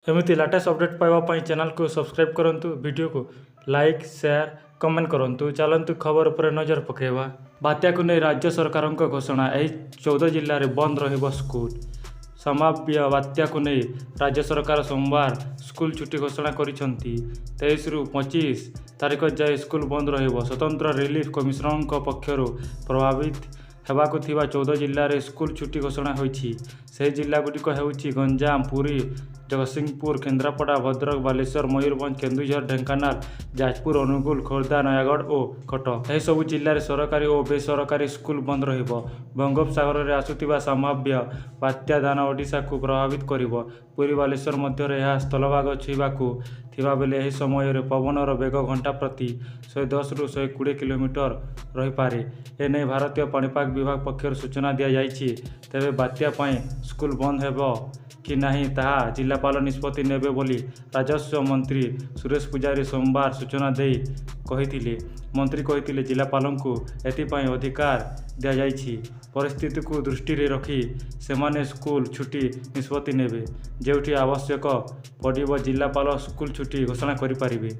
ଏମିତି latest update ପାଇବା ପାଇଁ ଚ୍ୟାନେଲକୁ ସବସ୍କ୍ରାଇବ୍ କରନ୍ତୁ, ଭିଡ଼ିଓକୁ ଲାଇକ୍, ସେୟାର, କମେଣ୍ଟ କରନ୍ତୁ। ଚାଲନ୍ତୁ ଖବର ଉପରେ ନଜର ପକାଇବା। ବାତ୍ୟାକୁ ନେଇ ରାଜ୍ୟ ସରକାରଙ୍କ ଘୋଷଣା, ଏହି 14 ଜିଲ୍ଲାରେ ବନ୍ଦ ରହିବ ସ୍କୁଲ। ସମ୍ଭାବ୍ୟ ବାତ୍ୟାକୁ ନେଇ ରାଜ୍ୟ ସରକାର ସୋମବାର ସ୍କୁଲ ଛୁଟି ଘୋଷଣା କରିଛନ୍ତି। 23ରୁ 25 ତାରିଖ ଯାଏ ସ୍କୁଲ ବନ୍ଦ ରହିବ। ସ୍ୱତନ୍ତ୍ର ରିଲିଫ କମିଶନରଙ୍କ ପକ୍ଷରୁ ପ୍ରଭାବିତ ହେବାକୁ ଥିବା 14 ଜିଲ୍ଲାରେ ସ୍କୁଲ ଛୁଟି ଘୋଷଣା ହୋଇଛି। ସେହି ଜିଲ୍ଲାଗୁଡ଼ିକ ହେଉଛି ଗଞ୍ଜାମ, ପୁରୀ, ଜଗତସିଂହପୁର, କେନ୍ଦ୍ରାପଡ଼ା, ଭଦ୍ରକ, ବାଲେଶ୍ୱର, ମୟୂରଭଞ୍ଜ, କେନ୍ଦୁଝର, ଢେଙ୍କାନାଳ, ଯାଜପୁର, ଅନୁଗୁଳ, ଖୋର୍ଦ୍ଧା, ନୟାଗଡ଼ ଓ କଟକ। ଏହିସବୁ ଜିଲ୍ଲାରେ ସରକାରୀ ଓ ବେସରକାରୀ ସ୍କୁଲ ବନ୍ଦ ରହିବ। ବଙ୍ଗୋପସାଗରରେ ଆସୁଥିବା ସମ୍ଭାବ୍ୟ ବାତ୍ୟା ଦାନା ଓଡ଼ିଶାକୁ ପ୍ରଭାବିତ କରିବ। ପୁରୀ, ବାଲେଶ୍ୱର ମଧ୍ୟରେ ଏହା ସ୍ଥଳଭାଗ ଛୁଇଁବାକୁ ଥିବାବେଳେ ଏହି ସମୟରେ ପବନର ବେଗ ଘଣ୍ଟା ପ୍ରତି 110ରୁ 120 କିଲୋମିଟର ରହିପାରେ। ଏନେଇ ଭାରତୀୟ ପାଣିପାଗ ବିଭାଗ ପକ୍ଷରୁ ସୂଚନା ଦିଆଯାଇଛି। ତେବେ ବାତ୍ୟା ପାଇଁ ସ୍କୁଲ ବନ୍ଦ ହେବ କି ନାହିଁ ତାହା ଜିଲ୍ଲାପାଳ ନିଷ୍ପତ୍ତି ନେବେ ବୋଲି ରାଜସ୍ୱ ମନ୍ତ୍ରୀ ସୁରେଶ ପୂଜାରୀ ସୋମବାର ସୂଚନା ଦେଇ କହିଥିଲେ। ମନ୍ତ୍ରୀ କହିଥିଲେ, ଜିଲ୍ଲାପାଳଙ୍କୁ ଏଥିପାଇଁ ଅଧିକାର ଦିଆଯାଇଛି। ପରିସ୍ଥିତିକୁ ଦୃଷ୍ଟିରେ ରଖି ସେମାନେ ସ୍କୁଲ ଛୁଟି ନିଷ୍ପତ୍ତି ନେବେ। ଯେଉଁଠି ଆବଶ୍ୟକ ପଡ଼ିବ ଜିଲ୍ଲାପାଳ ସ୍କୁଲ ଛୁଟି ଘୋଷଣା କରିପାରିବେ।